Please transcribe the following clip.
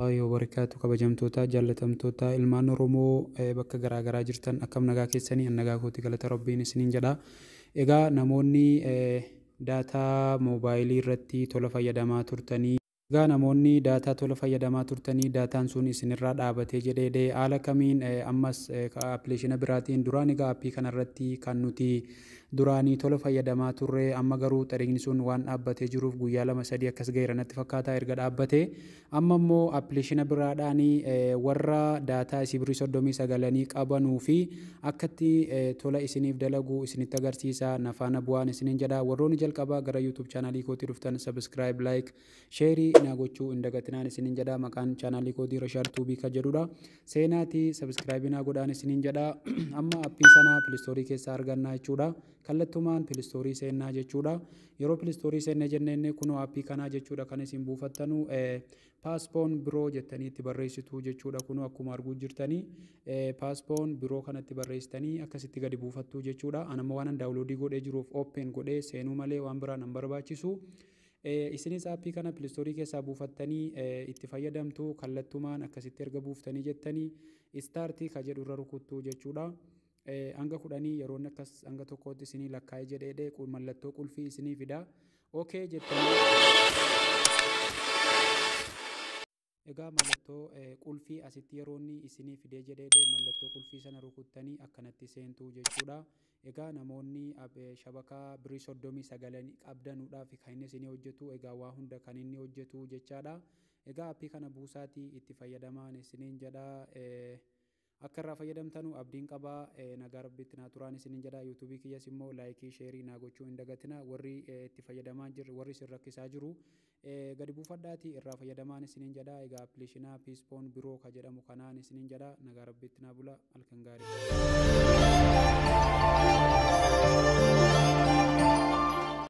Wabarakaatu kabajamtoota jaallatamtoota ilmaan Oromoo bakka garaagaraa jirtan, akkam nagaa keessanii? Nagaa kooti, galata Rabbiin isiniin jedha. Egaa namoonni daataa moobaayilii irratti tola fayyadamaa turtanii, egaa namoonni daataa tola fayyadamaa turtanii daataan sun isinirraa dhaabatee jedhee, haala kamiin ammas appilikeeshina biraatiin duraan, egaa aappii kanarratti kan nuti duraanii tola fayyadamaa turre, amma garuu xariiqni sun waan dhaabbatee jiruuf guyyaa 2 3 akkas gaheera natti fakkaata erga dhaabbate. Amma immoo appilikeeshina biraadhaan warra daataa isii birrii 39 qabanuu fi akkatti tola isiniif dalagu isinitti agarsiisa. Nafaana bu'aan isiniin jedha. Warroonni jalqabaa gara YouTube chaanaalii kootii dhuftan subscribe, like, share naa gochuu hin dagatinaan isiniin jedha. Maqaan chaanaalii kootii Rashaad Tuubii kan jedhudha. Seenaatii subscribe naa godhaan isiniin jedha. Amma aappii sana Play Store keessaa argannaa jechuudha. Kallattumaan Play Store seennaa jechuudha. Yeroo Play Store seennee jenneen, kunoo aappii kanaa jechuudha kan isin buufattanu. Paaspoon biroo jettanii itti barreessitu jechuudha. Kunoo akkuma arguu jirtanii paaspoon biroo kanatti barreessitanii akkasitti gadi buufattu jechuudha. Anamma waan download godhee jiruuf open godhee seenuu malee waan biraan hin barbaachisu. Isinis aappii kana Play Store keessaa buufattanii itti fayyadamtu. Kallattumaan akkasitti erga buuftanii jettanii start ka jedhu irra rukuttu jechuudha. Hanga 10 yeroo inni akkas hanga tokkootti isinii lakkaa'ee jedhee mallattoo qulfii isinii fida. Okay jettanii, egaa mallattoo qulfii asitti yeroo inni isinii fidee jedhee mallattoo qulfii sana rukuttanii akkanatti seentu jechuudha. Egaa namoonni shabakaa birrii 39 qabdanuudhaaf kan inni isinii hojjetu, egaa waa hunda kan inni hojjetu jechaadha. Egaa aappii kana buusaatii itti fayyadamaan isiniin jedha. Akka irraa fayyadamtanu abdiin qabaa. Nagaa Rabbitti naa turaan isiniin jedha. Yuutuubii kiyyas immoo like, share naa gochuu hin dagatina. Warri itti fayyadamaa jirre, warri isin rakkisaa jiru, gadi buufadhaatii irraa fayyadamaan isiniin jedha. Egaa appilikeeshina Piispoon biroo ka jedhamu kanaan isiniin jedha. Nagaa Rabbitti naa bula, halkan gaarii.